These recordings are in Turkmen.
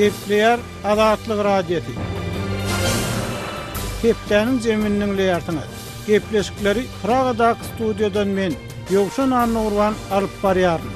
Gepleýär Azatlyk Radiosy. Hepdäniň jemini diňleýärsiňiz. Gepleşikleri Pragadaky studiýadan men, Ýowşan Annagurban alyp barýaryn.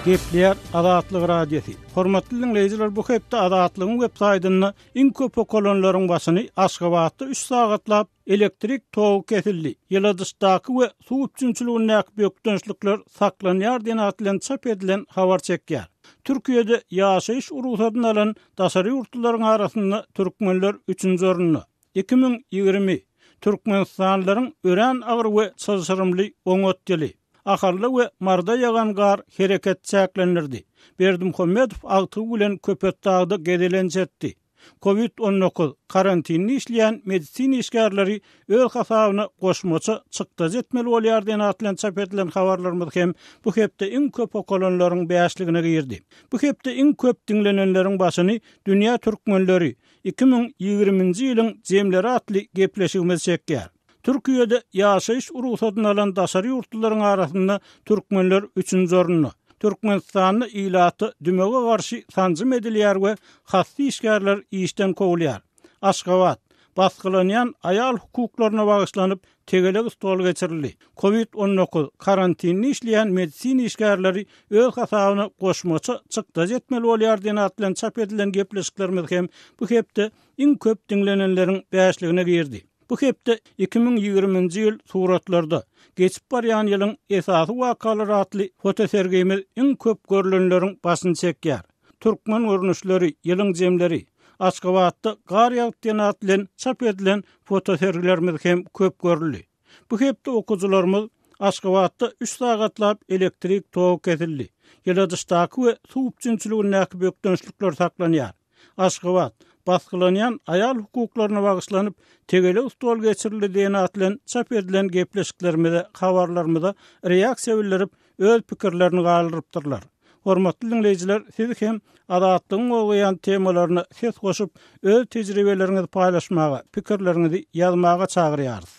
Gepleýär Azatlyk Radiosy. Hormatly diňleýjiler, bu hepde Azatlygyň web saýtynda iň köp okalanlaryň başyny Aşgabatda üç sagatlap Elektrik togy kesildi, ýyladyşdaky we suw üpjünçiligindäki bökdençlikler saklanýar diýen at bilen çap edilen habar çekýär. Türkiýede ýaşaýyş rugsadyny alan daşary ýurtlularyň arasynda türkmenler üçünji orunda. 2020, türkmenistanlylaryň örän agyr we çylşyrymly oňat ýyly. Ahalda we Maryda ýagan gar hereket çäklendirdi. Berdimuhamedow agtygy bilen Köpetdagda gezelenç etdi. Covid 19, karantinde işleýän medisina işgärleri öz hasabyna goşmaça çykdajy etmeli bolýar diýen at bilen çap edilen habarlarymyz hem bu hepde iň köp okalanlaryň bäşligine girdi. Bu hepde iň köp diňlenenleriň başyny Dünýä türkmenleri, 2020-nji ýylyň jemleri atly gepleşigimiz çekýär. Türkiýede ýaşaýyş rugsadyny alan daşary ýurtlularyň arasynda türkmenler üçünji orunda. Türkmenistanda ilata dümewe garşy sanjym edilýär we hassa işgärler işden kowulýar. Aşgabat, Basgylanýan aýal hukuklaryna bagyşlanyp tegelek stol geçirildi. Covid 19, karantinde işleýän medisina işgärleri öz hasabyna goşmaça çykdajy etmeli bolýar diýen at bilen çap edilen gepleşiklerimiz hem bu hepde iň köp diňlenenleriň bäşligine girdi. Bu hepde 2020-nji ýyl suratlarda, geçip barýan ýylyň esasy wakalary atly fotosergimiz iň köp görlenleriň başyny çekýär. Türkmen görnüşleri, ýylyň jemleri, Aşgabatda gar ýagdy diýen at bilen çap edilen fotosergilerimiz hem köp görüldi. Bu hepde okyjylarymyz Aşgabatda üç sagatlap elektrik togy kesildi. Ýyladyşdaky we suw üpjünçiligindäki bökdençlikler saklanýar. Aşgabat, basgylanýan aýal hukuklaryna bagyşlanyp, tegelek stol geçirildi diýen at bilen çap edilen gepleşiklerimize, habarlarymyza reaksiýa bildirip, öz pikirlerini galdyrypdyrlar. Hormatly diňleýjiler, siz hem Azatlygyň gozgaýan temalaryna ses goşup, öz tejribeleriňizi paýlaşmaga, pikirleriňizi ýazmaga çagyrýarys.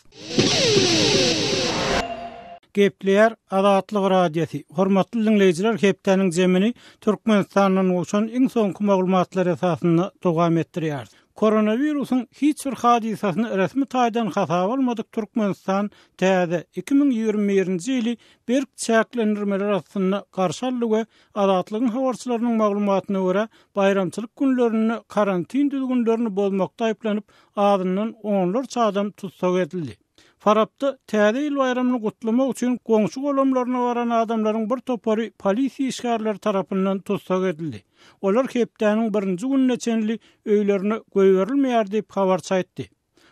Gepleýär Azatlyk Radiosy. Hormatly diňleýjiler hepdäniň jemini Türkmenistandan gowşan iň soňky maglumatlar esasynda dowam etdirýäris. Koronawirusyň hiç bir hadysasyny resmi taýdan hasaba almadyk Türkmenistan täze 2021-nji ýyly berk çäklendirmeler astynda garşy aldy we Azatlygyň habarçylarynyň maglumatyna görä, baýramçylyk günlerinde karantin düzgünlerini bozmakda aýyplanyp, azyndan onlarça adam tussag edildi. Farapda Täze ýyl baýramyny gutlamak üçin goňşy-golamlaryna baran adamlaryň bir topary polisiýa işgärleri tarapyndan tussag edildi. Olar hepdäniň birinji gününe çenli öýlerine goýberilmeýär diýip, habarçy aýtdy.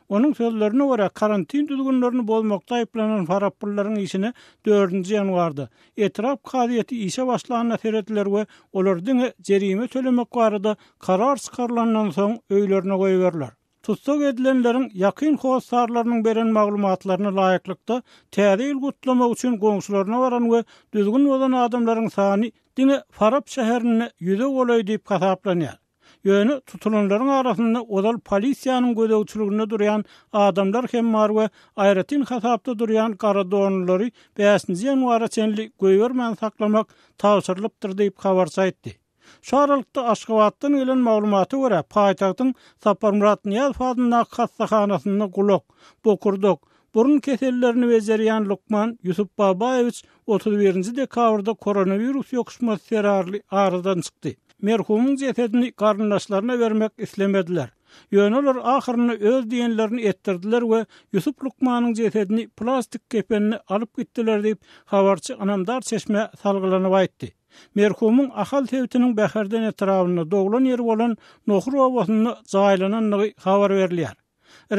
Onuň sözlerine görä, karantin düzgünlerini bozmakda aýyplanan faraplylaryň işine dördünji ýanwarda, etrap kazyýeti işe başlanda serediler we olar diňe jerime tölemek barada karar çykarylandan soň öýlerine goýberiler. Tussag edilenleriň ýakyn hossarlarynyň beren maglumatlaryna laýyklykda, Täze ýyl gutlamak üçin goňşularyna baran we düzgün bozan adamlaryň sany diňe Farap şäherinde ýüze golaý diýip hasaplanýar. Ýöne tutulanlaryň arasynda ozal polisiýanyň gözegçiliginde durýan adamlar hem bar we aýratyn hasapda durýan garadonlulary bäşinji ýanwara çenli goýbermän saklamak tabşyrylypdyr diýip, habarçy aýtdy. Şu aralykda, Aşgabatdan gelen maglumata görä, paýtagtyň Saparmyrat Nyýazow adyndaky hassahanasynda gulak, bokurdak, burun kesellerini bejerýän lukman Ýusup Babaýewiç 31-nji dekabrda koronawirus ýokuşmasy zerarly aradan çykdy. Merhumyň jesedini garyndaşlaryna bermek islemediler. Ýöne olar ahyrynda öz diýenlerini etdirdiler we Ýusup lukmanyň jesedini plastik kepende alyp gitdiler diýip, habarçy ynamdar çeşmä salgylanyp aýtdy. Merhumyň Ahal sebitiniň Bäherden etrabynda, doglan ýeri bolan Nohur obasynda jaýlanandygy habar berilýär.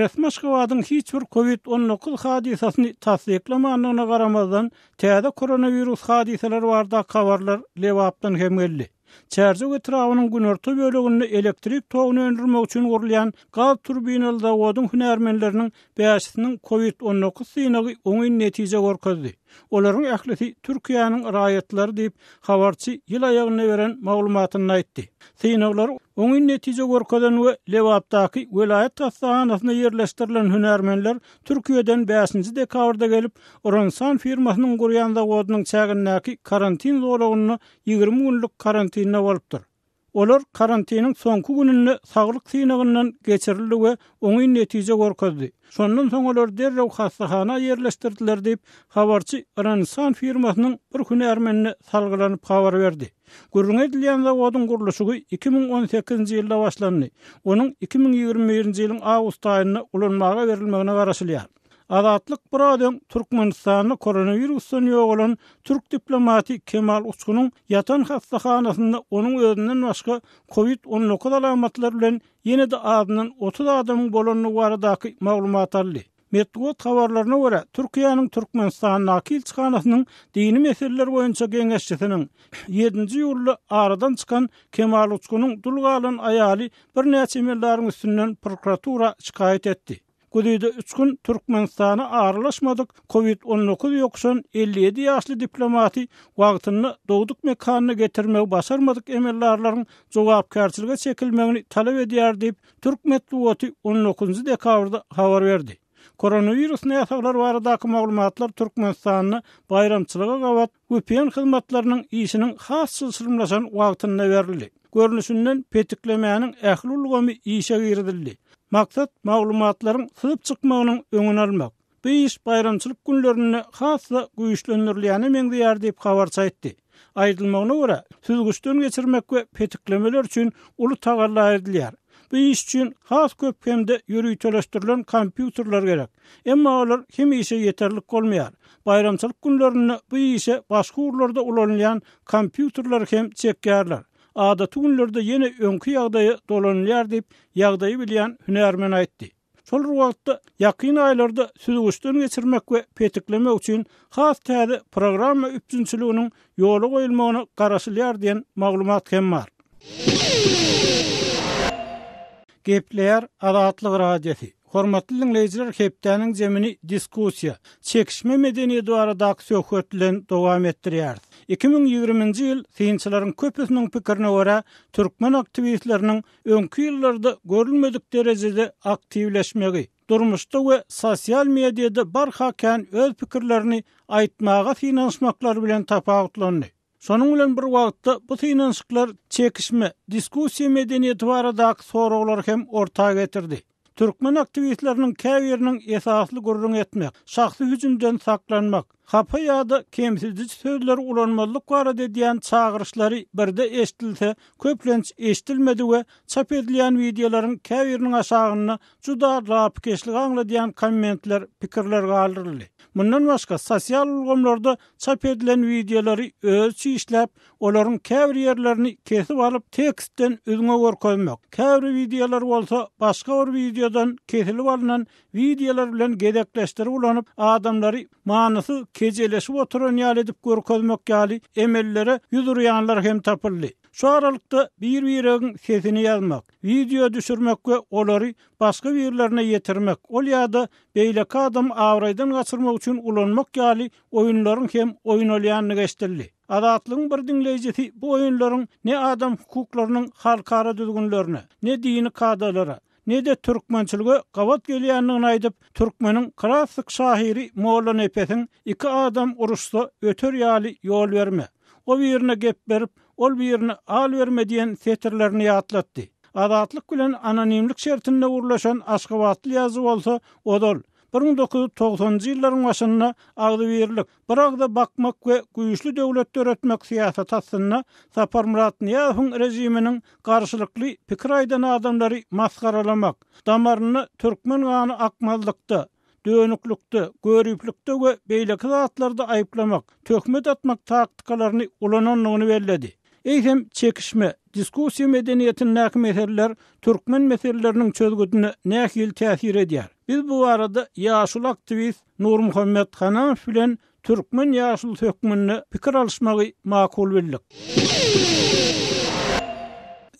Resmi Aşgabadyň hiç bir Covid 19 hadysasyny tassyklamandygyna garamazdan, täze koronawirus hadysalary baradaky habarlar Lebapdan hem geldi. Çärjew etrabynyň günorta böleginde elektrik toguny öndürmek üçin gurulýan gaz turbinaly zawodyň hünärmenleriniň bäşisiniň Covid 19 synagy oňyn netije görkezdi. Olaryň ählisi Türkiýäniň raýatlary diýip, habarçy ýyl aýagynda beren maglumatynda aýtdy. Synaglar oňyn netije görkezen we Lebapdaky welaýat hassahanasynda ýerleşdirilen hünärmenler Türkiýeden bäşinji dekabrda gelip, Ronsan firmasynyň gurýan zawodynyň çägindäki karantin zolagynda 20 günlük karantinde bolupdyr. Olar karantiniň soňky gününde saglyk synagyndan geçirildi we oňyn netije görkezdi. Şondan soň olary derrew hassahana ýerleşdirdiler diýip, habarçy Rönsan firmasynyň bir hünärmenine salgylanyp habar berdi. Gürrüňi edilýän zawodyň gurluşygy 2018-nji ýylda başlandy. Onuň 2021-nji ýylyň awgust aýynda ulanmaga berilmegine garaşylýar. Azatlyk biraz öň Türkmenistanda koronawirusdan ýogalan türk diplomaty Kemal Uçgunyň ýatan hassahanasynda onuň özünden başga kowid 19 alamatlary bilen ýene-de azyndan 30 adamyň bolandygy baradaky maglumat aldy. Metbugat habarlaryna görä, Türkiýäniň Türkmenistandaky ilçihanasynyň dini meseleler boýunça geňeşçisiniň ýedinji iýulda aradan çykan Kemal Uçgunyň dul galan aýaly birnäçe emeldaryň üstünden prokuratura şikaýat etdi. Güzide Uçgun Türkmenistana aralaşmadyk Covid 19 ýokuşan 57 ýaşly diplomaty wagtynda dogduk mekanyna getirmegi başarmadyk emeldarlaryň jogapkärçilige çekilmegini talap edýär diýip, türk metbugaty on dokuzynjy dekabrda habar berdi. Koronawirus näsaglary baradaky maglumatlar Türkmenistanda baýramçylyga gabat vpn hyzmatlarynyň işiniň has çylşyrymlaşan wagtynda berildi. Görnüşinden petiklemäniň ähli ulgamy işe girizildi. Maksat maglumatlaryň syzyp çykmagynyň öňüni almak. Bu iş baýramçylyk günlerinde has-da güýçlendirilýäne meňzeýär diýip, habarçy aýtdy. Aýdylmagyna görä, süzgüçden geçirmek we petiklemeler üçin uly tagalla edilýär. Bu iş üçin has köp hem-de ýöriteleşdirilen kompýuterler gerek. Emma olar hemişe ýeterlik bolmaýar. Baýramçylyk günlerinde bu işe başga ugurlarda ulanylýan kompýuterleri hem çekýärler. Adaty günlerde ýene öňki ýagdaýa dolanylýar diýip, ýagdaýy bilýän hünärmen aýtdy. Şol bir wagtda, ýakyn aýlarda süzgüçden geçirmek we petiklemek üçin has täze programma üpjünçiliginiň ýola goýulmagyna garaşylýar diýen maglumat hem bar. Gepleýär Azatlyk Radiosy. Hormatly diňleýjiler hepdäniň jemini diskussiýa, çekişme medeniýeti baradaky söhbet bilen dowam etdirýäris. 2020-nji ýyl synçylaryň köpüsiniň pikirine görä, türkmen aktiwistleriniň öňki ýyllarda görülmedik derejede aktiwleşmegi, durmuşda we sosial mediada barha kän öz pikirlerini aýtmaga synanyşmaklary bilen tapawutlandy. Şonuň bilen bir wagtda bu synanyşyklar çekişme, diskussiýa medeniýeti baradaky soraglary hem orta getirdi. Türkmen aktiwistleriniň käbiriniň esasly gürrüň etmek, şahsy hüjümden saklanmak, hapa ýa-da kemsidiji sözleri ulanmazlyk barada edýän çagyryşlary birde eşidilse, köplenç eşidilmedi we çap edilýän wideolaryň käbiriniň aşagynda juda lapykeçligi aňladýan kommentler, pikirler galdyryldy. Mundan başga, sosial ulgamlarda çap edilen wideolary özüçe işläp, olaryň käbir ýerlerini kesip alyp, tekstden üzňe görkezmek, käbir wideolary bolsa başga bir wideodan kesilip alnan wideolar bilen gezekleşdirip ulanyp, adamlary manysyz kejeleşip oturan ýaly edip görkezmek ýaly emellere ýüz urýanlar hem tapyldy. Şu aralykda bir-biregiň sesini ýazmak, wideo düşürmek we olary başga birlerine ýetirmek, ol ýa-da beýleki adamy abraýdan gaçyrmak üçin ulanmak ýaly oýunlaryň hem oýnalýandygy eşidildi. Azatlygyň bir diňleýjisi bu oýunlaryň ne adam hukuklarynyň halkara düzgünlerine, ne dini kadalara, ne-de türkmençilige gabat gelýändigini aýdyp, türkmeniň klassyk şahyry Mollanepesiň Iki adam uruşsa, öter ýaly ýol berme. O birine gep berip, ol birine al berme diýen setirlerini ýatlatdy. Azatlyk bilen anonimlik şertinde gürleşen aşgabatly ýazyjy bolsa, ozal, 1990-njy ýyllaryň başynda agzybirlik, bir agza bakmak we güýçli döwlet döretmek syýasaty astynda Saparmyrat Nyýazowyň režiminiň garşylykly pikir aýdan adamlary masgaralamak, damarynda türkmen gany akmazlykda, dönüklikde, göriplikde we beýleki zatlarda aýyplamak, töhmet atmak taktikalaryny ulanandygyny belledi. Eýsem, çekişme, diskussiýa medeniýetindäki meseleler türkmen meseleleriniň çözgüdine nähili täsir edýär? Biz bu barada ýaşuly aktiwist Nurmuhammet Hanamow bilen türkmen ýaşulusy hökmünde pikir alyşmagy makul bildik.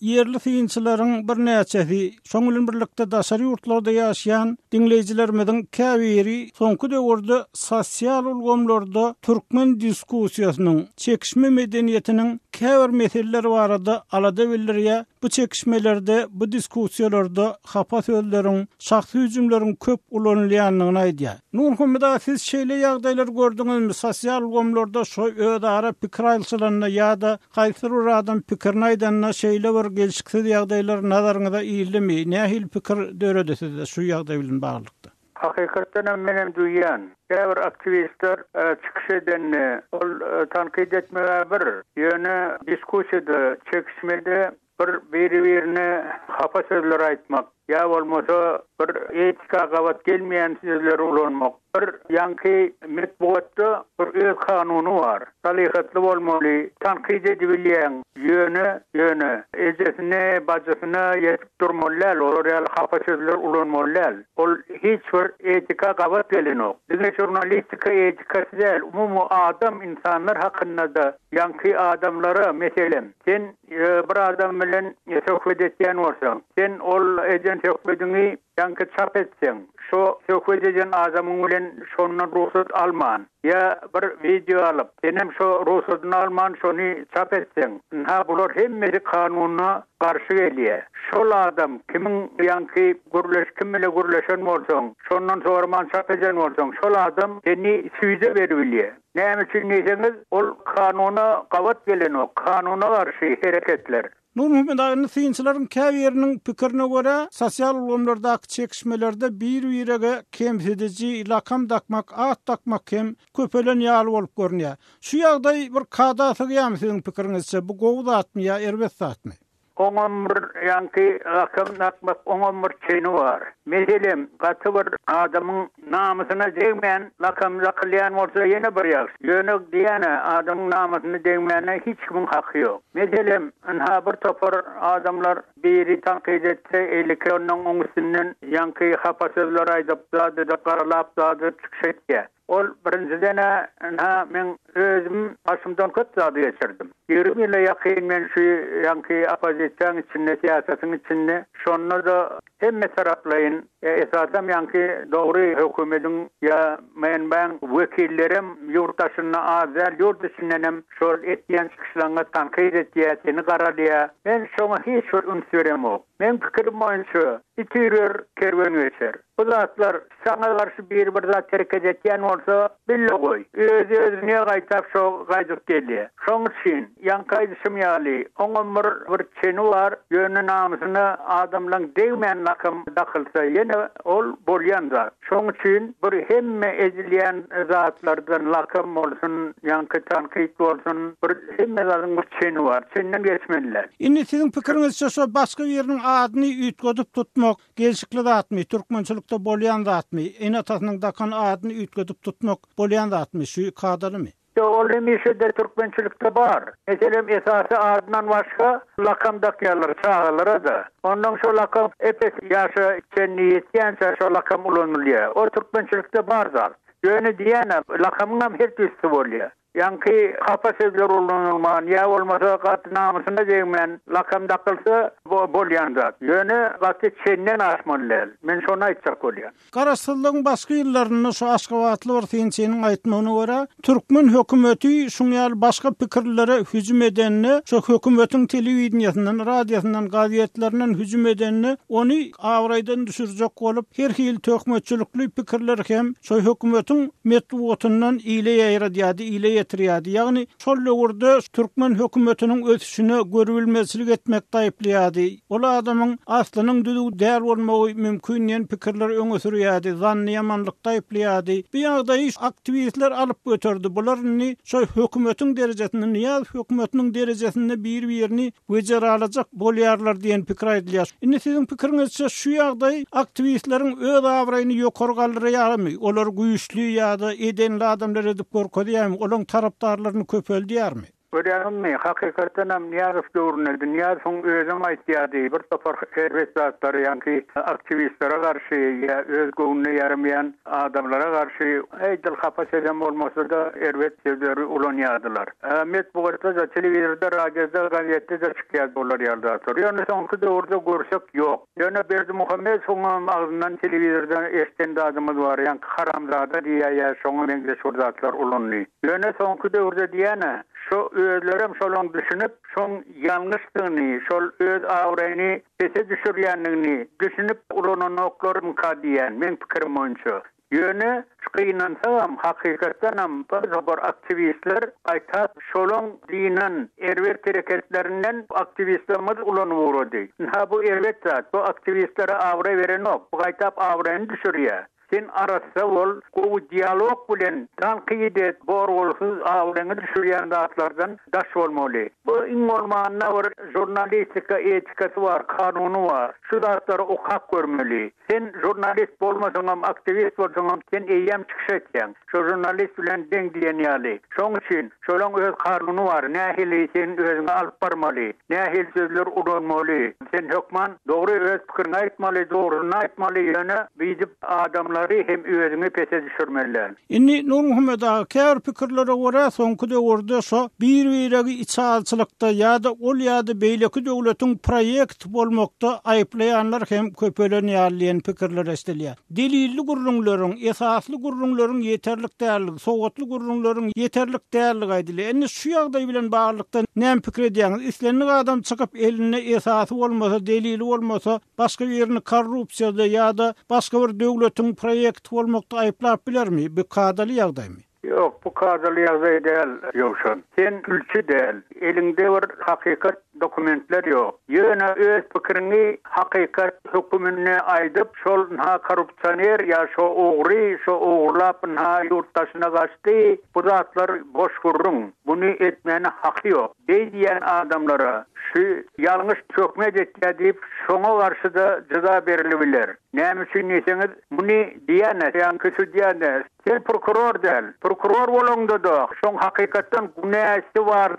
ýerli synçylaryň birnäçesi, şoň bilen birlikde daşary ýurtlarda ýaşaýan diňleýjilerimiziň käbiri soňky döwürde sosial ulgamlarda türkmen diskussiýasynyň, çekişme medeniýetiniň käbir meseleleri barada alada bildirýär, bu çekişmelerde, bu diskussiýalarda hapa sözleriň, şahsy hüjümleriň köp ulanylýandygyny aýdýar. Nurmuhammet aga siz şeýle ýagdaýlary gördüňizmi, sosial ulgamlarda şo özara pikir aýlşylanda ýa-da haýsydyr bir adam pikirini aýdanda şeýle bir gelşiksiz ýagdaýlar nazaryňyza ildimi, nähili pikir döredi sizde şu ýagdaý bilen baglylykda? Hakykatdan hem menem duýýan, käbir aktiwistler çykyş edende, ol tankyt etmeg-ä bir, ýöne diskussiýada, çekişmede Bir biri-birine hapa sözler aýtmak, ýa bolmasa bir etika gabat gelmeýän sözleri ulanmak. Bir ýaňky metbugatda bir öz kanuny bar. Salyhatly bolmaly, tankyt edibilýäň, ýöne, ýöne ejesine, bajysyna ýetip durmaly däl, olar ýaly hapa sözler ulanmaly däl. Ol hiç bir etika gabat gelenok. Diňe žurnalistika etikasy däl, umumy adam, ynsanlar hakynda-da ýaňky adamlara, meselem, sen Bir adam bilen söhbet etýän bolsaň, sen ol eden söhbediňi ýaňky çap etseň, şo söhbet eden adamyň bilen şondan rugsat alman, ýa bir wideo alyp, senem şo rugsadyny alman şony çap etseň, ynha bular hemmesi kanuna garşy gelýä. Şol adam kimiň ýaňky gürleş kim bile gürleşen bolsaň, şondan soraman çap eden bolsaň, şol adam seni süýde beribilýä. Näme üçin diýseňiz, ol kanuna gabat gelenok, kanuna garşy hereketler. Nurmuhammet aga, indi synçylaryň käbiriniň pikirine görä, sosial ulgamlardaky çekişmelerde bir-birege kemsidiji lakam dakmak, at dakmak hem köpelen ýaly bolup görünýär. Şu ýagdaý bir kada sygýarmy siziň pikiriňizçe, bu gowy zatmy ýa erbet zatmy? Oňam bir ýaňky lakam dakmak oňam bir çeni bar. Meselem, gaty bir adamyň namysyna degmän lakam dakylýan bolsa ýene bir ýagşy. Ýöne diýýän-ä, adamyň namysyna degmäne hiç kimiň haky ýok. Meselem, ynha bir topar adamlar biri tankyt etse, eýleki ondan oň üstünden ýaňky hapa sözler aýdyp, zat edip, garalap zat edip çykyş etýär. Ol birinjiden-ä, ynha, meň özüm başymdan köp zady geçirdim. 20 ýyla ýakyn men şu ýaňky oppozisiýaň içinde, syýasatyň içinde, şonda-da hemme taraplaýyn, esasam ýaňky dogry hökümediň ýa MNB-iň wekillerem ýurt daşynda az däl, ýurt içindenem şol etýän çykyşlaryňa tankyt etýär, seni garalýar. Men şoňa hiç bir üns beremok. Meň pikirim boýunça, it üýrer, kerwen geçer. Bu zatlar saňa garşy biri bir zat hereket etýän bolsa, bil-de goý, özi-özüne gaýtap şo gaýdyp gelýär. Şoň üçin, ýaňky aýdyşym ýaly, oňam bir bir çeni bar, ýöne namysyna adamlaň degmän lakam dakylsa ýene ol bolýan zat. Şoň üçin bir hemme edilýän zatlardan lakam bolsun, ýaňky tankyt bolsun, bir hemme zadyň bir çeni bar, çenden geçmeli däl. Indi siziň pikiriňizçe şo başga biriniň adyny üýtgedip tutmak, Gelşikli zatmy, türkmençilikde bolýan zatmy, ene-atasynyň dakan adyny üýtgedip tutmak bolýan zatmy, şu kadalymy? Ýok, ol hemişe-de türkmençilikde bar. Meselem, esasy adyndan başga lakam dakýarlar çagalara-da. Onnoň şo lakam ep-esli ýaşa çenli ýetýänçä şo lakam ulanylýar. O türkmençilikde bar zat. Ýöne diýýän-ä, lakamyňam her tüýsüsi bolýar. Ýaňky hapa sözler ulanylman, ýa bolmasa gaty namysyna degmän lakam dakylsa, bu bolýan zat. Ýöne gaty çenden aşmaly däl. Men şony aýtjak bolýan. Garaşsyzlygyň başky ýyllarynda şu aşgabatly bir synçynyň aýtmagyna görä, türkmen hökümeti şuň ýaly başga pikirlilere hüjüm edende, şo hökümetiň telewideniýesinden, radiosyndan, gazetlerinden hüjüm edende, ony abraýdan düşürjek bolup, her hili töhmetçilikli pikirleri hem şo hökümetiň metbugatyndan ile ýaýradýardy, ile ýetirýärdi. Ýagny, şol döwürde türkmen hökümetiniň ösüşine görübilmezçilik etmekde aýyplaýardy. Ol adamyň aslynyň düzüw däl bolmagy mümkin diýen pikirleri öňe sürýärdi, zanny ýamanlykda aýyplaýardy. Bu ýagdaýy aktiwistler alyp göterdi. Bular indi şo hökümetiň derejesinde, Nyýazow hökümetiniň derejesinde bir-birini wejeralajak bolýarlar diýen pikir aýdylýar. Indi siziň pikiriňizçe şu ýagdaý aktiwistleriň öz abraýyny ýokary galdyrýarmy, olary güýçli ýa-da edenli adamlar edip görkezýärmi, olaryň tarapdarlaryny köpeldýärmi? Görýäňizmi, hakykatdanam Nyýazow döwründe, Nyýazowyň özem aýtýardy, bir topar erbet zatlary, ýaňky aktiwistlere garşy ýa öz göwnüne ýaramaýan adamlara garşy edil hapa sözem bolmasa-da erbet sözleri ulanýardylar. Metbugatda-da, telewizorda, radioda, gazetde-de çykýardy olar ýaly zatlar. Ýöne soňky döwürde görsek ýok. Ýöne Berdimuhamedowyňam agzyndan telewizorda eşden zadymyz bar, ýaňky haramzada diýýär ýa şoňa meňzeş bir zatlar ulandy. Ýöne soňky döwürde diýýän-ä, şo özlerem şolaň düşünip, şoň ýalňyşdygyny, şol öz abraýyny pese düşürýändigini düşünip ulananoklarmyka diýýän, meň pikirim boýunça. Ýöne, gynansagam, hakykatdanam bir topar aktiwistler gaýtap şolaň dynan erbet hereketlerinden aktiwistlerimiz ulanyp ugrady. Ynha bu erbet zat, bu aktiwistlere abraý berenok, bu gaýtap abraýyny düşürýär. Sen arassa bol, gowy dialog bilen tankyt et, bor-bolsuz abraýyňy düşürýän zatlardan daş bolmaly. Bu iň bolmanda bir žurnalistika etikasy bar, kanuny bar. Şu zatlary okap görmeli. Sen žurnalist bolmasaňam, aktiwist bolsaňam, sen eýýäm çykyş etýäň. Şo žurnalist bilen deň diýen ýaly. Şoň üçin, şolaň öz kanuny bar, nähili sen özüňi alyp barmaly, nähili sözler ulanmaly. Sen hökman dogry öz pikiriňi aýtmaly, dogrusyny aýtmaly, ýöne beýdip adamlary hem özüňi pese düşürmeli däl. Indi Nurmuhammet aga, käbir pikirlere görä, soňky döwürde şo bir-biregi içalyçylykda ýa-da ol ýa-da beýleki döwletiň proýekti bolmakda aýyplaýanlar hem köpelen ýaly diýen pikirler eşidilýär. Delilli gürrüňleriň, esasly gürrüňleriň ýeterlik däldigi, sowatly gürrüňleriň ýeterlik däldigi aýdylýar. Indi şu ýagdaý bilen baglylykda näme pikir edýäňiz? Islendik adam çykyp elinde esasy bolmasa, delili bolmasa, başga birini korrupsiýada ýa-da başga bir döwletiň proýekti bolmakda aýyplap bilermi? Bu kadaly ýagdaýmy? Ýok, bu kadaly ýagdaý däl, Ýowşan. Sen sülçi däl, eliňde bir hakykat dokumentler ýok. Ýöne öz pikiriňi hakykat höküminde aýdyp, şol ynha korrupsioner ýa şo ogry, şo ogurlap ynha ýurt daşyna gaçdy, bu zatlar boş gürrüň. Muny etmäne haky ýok. Beý diýýän adamlara şu ýalňyş töhmet etýär diýip, şoňa garşy-da jeza berilibiler. Näme üçin diýseňiz, muny diýýän-ä, ýaňky sudýa-da, sen prokuror däl. Prokuror bolaňda-da, şoň hakykatdan günäsi bar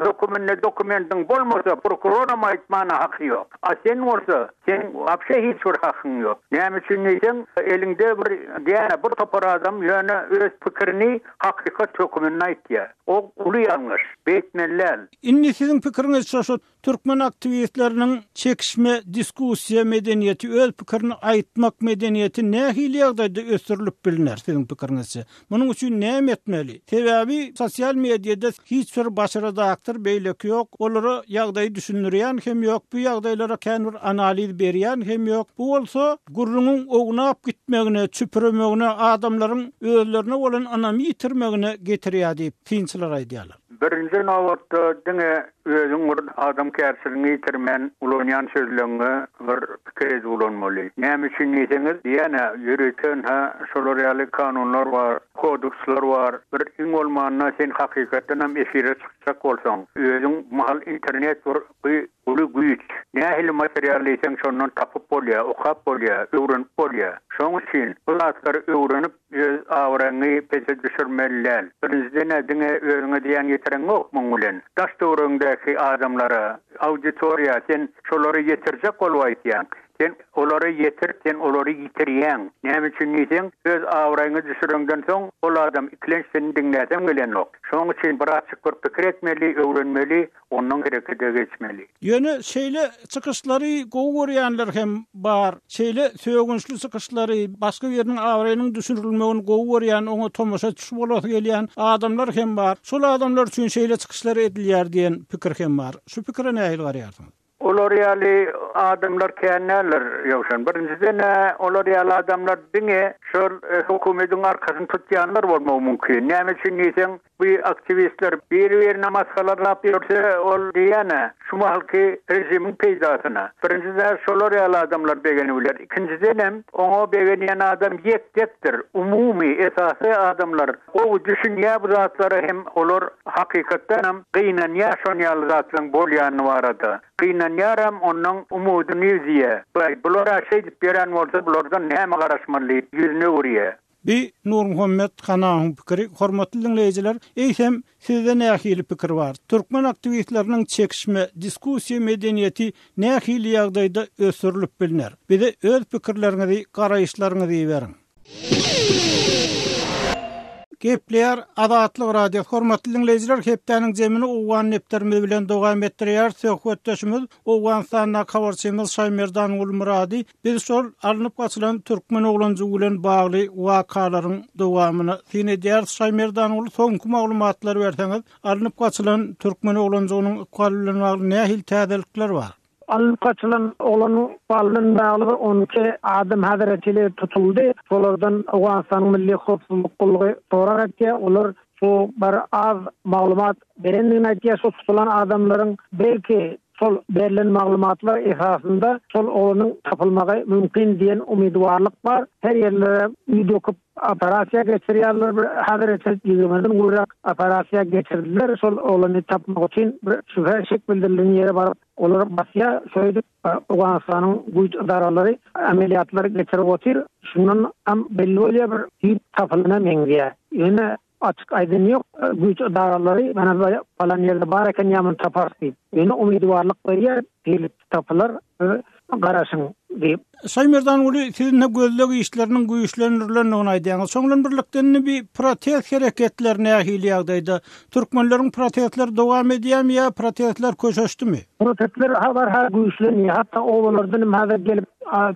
höküminde dokumentiň bolmasa, prokuroram aýtmana haky ýok. A sen bolsa, seň wapşe hiç bir hakyň ýok. Näme üçin diýseň, eliňde bir diýýän-ä, bir topar adam ýöne öz pikirini hakykat höküminde aýtýar. O uly ýalňyş. Beýtmeli däl. Indi siziň pikiriňizçe şu türkmen aktiwistleriniň çekişme, diskussiýa medeniýeti, öz pikirini aýtmak medeniýeti nähili ýagdaýda ösdürilip bilner siziň pikiriňizçe? Munuň üçin näme etmeli? Sebäbi sosial mediada hiç bir baş redaktor beýleki ýok, olara ýagdaýy düşündirýän hem ýok, bu ýagdaýlara kän bir analiz berýän hem ýok. Bu bolsa gürrüňiň ownap gitmegine, çüpüremegine, adamlaryň özlerine bolan ynamy ýitirmegine getirýär diýip, synçylar aýdýarlar. Birinji nobatda diňe özüň bir adamkärçiligiňi ýitirmän ulanýan sözleňňe bir pikir edip ulanmaly. Näme üçin diýseňiz, diýýän-ä, ýörite ynha şolar ýaly kanunlar bar, kodeksler bar. Bir iň bolmanda sen hakykatdanam efire çykjak bolsaň, özüň mahal internet bir Bu uly güýç. Nähili material diýseň şondan tapyp bolýar, okap bolýar, öwrenip bolýar. Şoň üçin bu zatlary öwrenip öz abraýyňy pese düşürmeli däl. Birinjiden-ä diňe özüňe zyýan ýetireňok muň bilen. Daş-töweregiňdäki adamlara, auditoriýa sen şolary ýetirjek bolup aýtýaň. Sen olary ýetir, sen olary ýitirýäň. Näme üçin diýseň, öz abraýyňy düşüreňden soň ol adam ikilenç seni diňläsem gelenok. Şoň üçin birazjyk bir pikir etmeli, öwrenmeli, Ondan herekete geçmeli. Ýöne şeýle çykyşlary gowy görýänler hem bar. Şeýle sögünçli çykyşlary, başga biriniň abraýynyň düşürilmegini gowy görýän, oňa tomaşaçy bolasy gelýän adamlar hem bar. Şol adamlar üçin şeýle çykyşlar edilýär diýen pikir hem bar. Şu pikire nähili garaýarsyňyz? Olar ýaly adamlar kän däldir, Ýowşan. Birinjiden-ä, olar ýaly adamlar diňe şol hökümediň arkasyny tutýanlar bolmagy mümkin. Näme üçin diýseň, Bu aktiwistler biri-birine masgaralap ýörse, ol diýýän-ä, şu mahalky režimiň peýdasyna. Birinjiden, şolar ýaly adamlar begenibiler. Ikinjidenem, oňa begenýän adam ýek-tekdir. Umumy, esasy adamlar gowy düşünýär bu zatlara hem olar hakykatdanam gynanýar şon ýaly zatlaryň bolýany barada. Gynanýaram, onnoň umudyny üzýär. Baý, bular-a şeýdip ýören bolsa, bulardan näme garaşmaly diýip, ýüzüni öwürýär. Bi Nurmuhammet Hanawyň pikiri. Hormatly diňleýjiler, eýsem, sizde nähili pikir bar? Türkmen aktiwistleriniň çekişme, diskussiýa medeniýeti nähili ýagdaýda ösdürilip bilner? Bize öz pikirleriňizi, garaýyşlaryňyzy iberiň. Gepleýär Azatlyk Radiosy. Hormatly diňleýjiler, hepdäniň jemini owgan depderimiz bilen dowam etdirýäris. Söhbetdeşimiz Owganystandaky habarçymyz Şaýmerdan Gulmyrady. Biz şol alnyp gaçylan türkmen oglanjygy bilen bagly wakalaryň dowamyna syn edýäris. Şaýmerdanguly, soňky maglumatlary berseňiz, alnyp gaçylan türkmen oglanjygynyň ykbaly bilen bagly nähili täzelikler bar? Alnyp gaçylan oglanyň ykbaly bilen bagly bir 12 adam häzire çenli tutuldy. Şolardan Owganystanyň Milli howpsuzlyk gullugy sorag etýär. Olar şu bir az maglumat berendigini aýdýar. Şu tutulan adamlaryň belki şol berlen maglumatlar esasynda şol oglanyň tapylmagy mümkin diýen umydywarlyk bar. Her ýerlere uý döküp operasiýa geçirýärler. Bir häzire çenli ýigrimiden gowrak operasiýa geçirdiler. Şol oglany tapmak üçin bir şübhe şek bildirilen ýere baryp olar basýar. Şeýdip Owganystanyň güýç edaralary ameliyatlar geçirip otyr. Şundan hem belli bolýar bir düýp tapylana meňzeýär. Ýöne açyk aýdan ýok güýç edaralary mana palan ýerde bar eken ýa muny taparys diýip. Ýöne umydybarlyk berýär tizlikde tapylar siz garaşyň diýip. Şaýmerdanguly siz indi gözleg işleriniň güýçlendirilendigini aýdýaňyz. Şoň bilen birlikde indi bi protest hereketleri nähili ýagdaýda? Türkmenleriň protestleri dowam edýärmi ýa protestler köşeşdimi? Protestler barha güýçlenýär. Hatda obalardan hem häzir gelip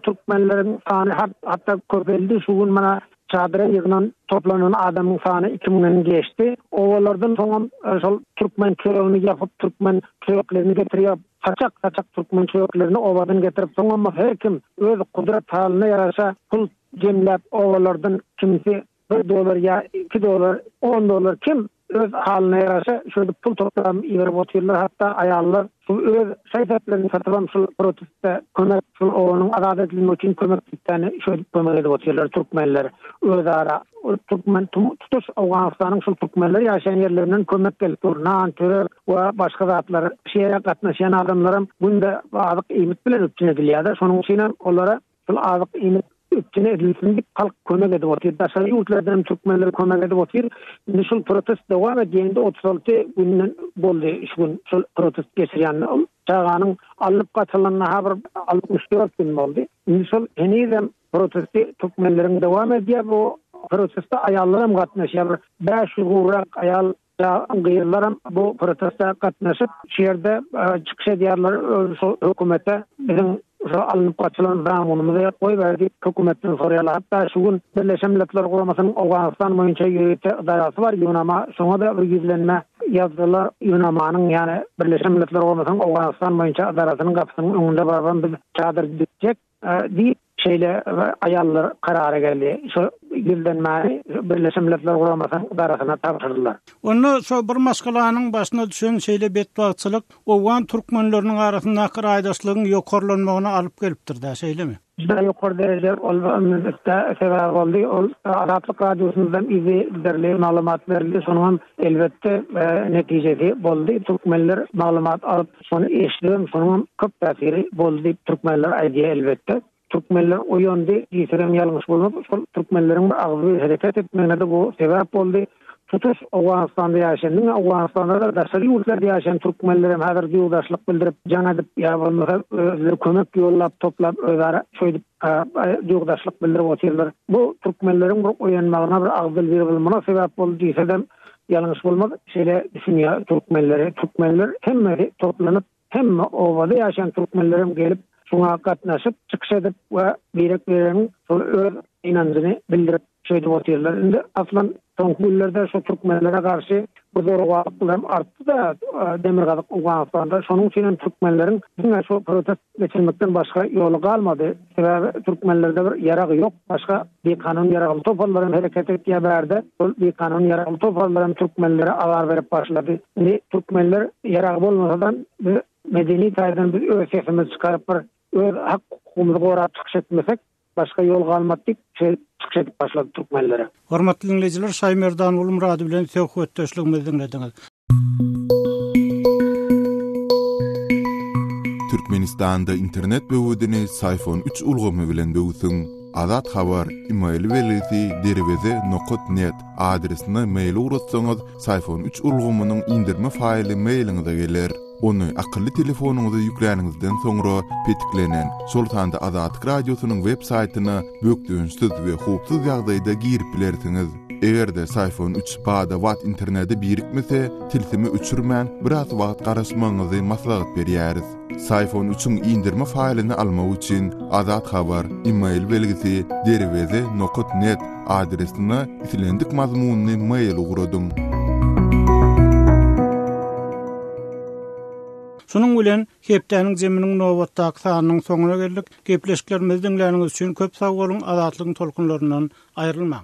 türkmenleriň sany hatda köpeldi. Şu gün mana çadyra ýygnan toplanan adamyň sany iki müňden geçdi. Obalardan soňam şol türkmen çöregini ýapyp türkmen çöreklerini getirýär. Saçak-saçak türkmen çöreklerini obadan getirip soňam her kim öz gudrat halyna ýaraşa pul jemläp obalardan kimsi bir dollar ýa iki dollar, on dollar kim öz halyna ýaraşa şöýdüp pul toplap iberip otyrlar. Hatda aýallar şu öz şaý-seplerini satybam şul protestde kömek, şul obanyň azat edilmegi üçin kömek diýipdäni şöýdüp kömek edip otyrlar türkmenler özara. Türkmen tutuş Owganystanyň şul türkmenler ýaşaýan ýerlerinden kömek gelip dur. Nan, çörek we başga zatlar. Şu ýere gatnaşýan adamlaram günde azyk iýmit bilen üpjün edilýär-de. Şonuň üçinem olara Şol azyk iýmit üpjün edilsin diýip halk kömek edip otyr. Daşary ýurtlardan hem türkmenler kömek edip otyr. Indi şol protest dowam edýär. Indi 36 günden boldy şu gün şol protest geçirýän. Ol çaganyň alnyp gaçylanyna ha bir 64 gün boldy. Indi şol henizem protesti türkmenleriň dowam edýär. Bu proteste aýallar hem gatnaşýar. Bir 500 gowrak aýal Gyzlaram bu proteste gatnaşyp, şu ýerde çykyş edýärler, şol hökümete biziň şu alnyp gaçylan zamunymyzy goýber diýip hökümetden soraýarlar. Hatda şu gün Birleşen Milletler Guramasynyň Owganystan boýunça ýörite ydarasy bar, UNAMA, şoňa-da bir ýüzlenme ýazdylar. UNAMA-nyň, ýagny Birleşen Milletler Guramasynyň Owganystan boýunça ydarasynyň gapysynyň öňünde barybam biz çadyr dikjek. Diýip, şeýle aýallar karara geldi. Şu ýüzlenmäni Birleşen Milletler Guramasynyň edarasyna tabşyrdylar. Onda şo bir maşgalanyň başyna düşen şeýle betbagtçylyk owgan türkmenleriniň arasyndaky raýdaşlygyň ýokarlanmagyna alyp gelipdir-dä, şeýlemi? Juda ýokary dereje ol sebäp boldy. Ol Azatlyk Radiosynda yzygiderli maglumat berildi. Şonuňam elbetde netijesi boldy. Türkmenler maglumat alyp, Şony eşidibem şonuňam köp täsiri boldy diýip türkmenler aýdýar elbetde. Türkmenler oýandy diýsegem ýalňyş bolmaz. Şol türkmenleriň bir agzybir hereket etmegine-de bu sebäp boldy. Tutuş Owganystanda ýaşaýan, diňe Owganystanda-da daşary ýurtlarda ýaşaýan türkmenlerem häzir duýgudaşlyk bildirip jaň edip ýa bolmasa özleri kömek ýollap toplap özara şeýdip duýgudaşlyk bildirip otyrlar. Bu türkmenleriň bir oýanmagyna bir agzybir bolmagyna sebäp boldy diýsegem Ýalňyş bolmaz, şeýle düşünýär türkmenleri. Türkmenler hemmesi toplanyp, hemme obada ýaşaýan türkmenlerem gelip, şuňa gatnaşyp, çykyş edip we birek-biregiň şol öz ynanjyny bildirip şeýdip otyrlar. Indi aslan soňky günlerde şu türkmenlere garşy bu zorawanlyklar hem artdy-da Demirgazyk Owganystanda. Şonuň üçin hem türkmenleriň diňe şu protest geçirmekden başga ýoly galmady. Sebäbi türkmenlerde bir ýarag ýok, başga bikanun ýaragly toparlar hem hereket etýär bärde. Şol bikanun ýaragly toparlar hem türkmenlere azar berip başlady. Indi türkmenler ýaragy bolmasadam biz medeni taýdan biz öz sesimizi çykaryp bir öz hak hukugymyzy gorap çykyş etmesek başga ýol galmady diýip şeýdip çykyş edip başlady türkmenlere. Hormatly diňleýjiler Şaýmerdan Gulmyrady bilen söhbetdeşligimizi diňlediňiz. Türkmenistanda internet böwedini Syfon üç ulgamy bilen böwsüň. Azat Habar, email belgisi derweze nokat net adresine mail ugratsaňyz, Syfon üç ulgamynyň indirme faýly mailiňize geler. Ony akylly telefonyňyza ýükläniňizden soňra petiklenen, şol sanda Azatlyk Radiosynyň web saýtyna bökdençsiz we howpsuz ýagdaýda girip bilersiňiz. Eger-de Syfon üç bada-bat internete birikmese, tilsimi öçürmän, biraz wagt garaşmagyňyzy maslahat berýäris. Syfon üçiň indirme faýlyny almak üçin Azat Habar, email belgisi, derweze nokat net adresine islendik mazmunly mail ugradyň. Şunuň bilen, hepdäniň jeminiň nobatdaky sanynyň soňuna geldik. Gepleşiklerimizi diňläniňiz üçin köp sag boluň, Azatlygyň tolkunlaryndan aýrylmaň!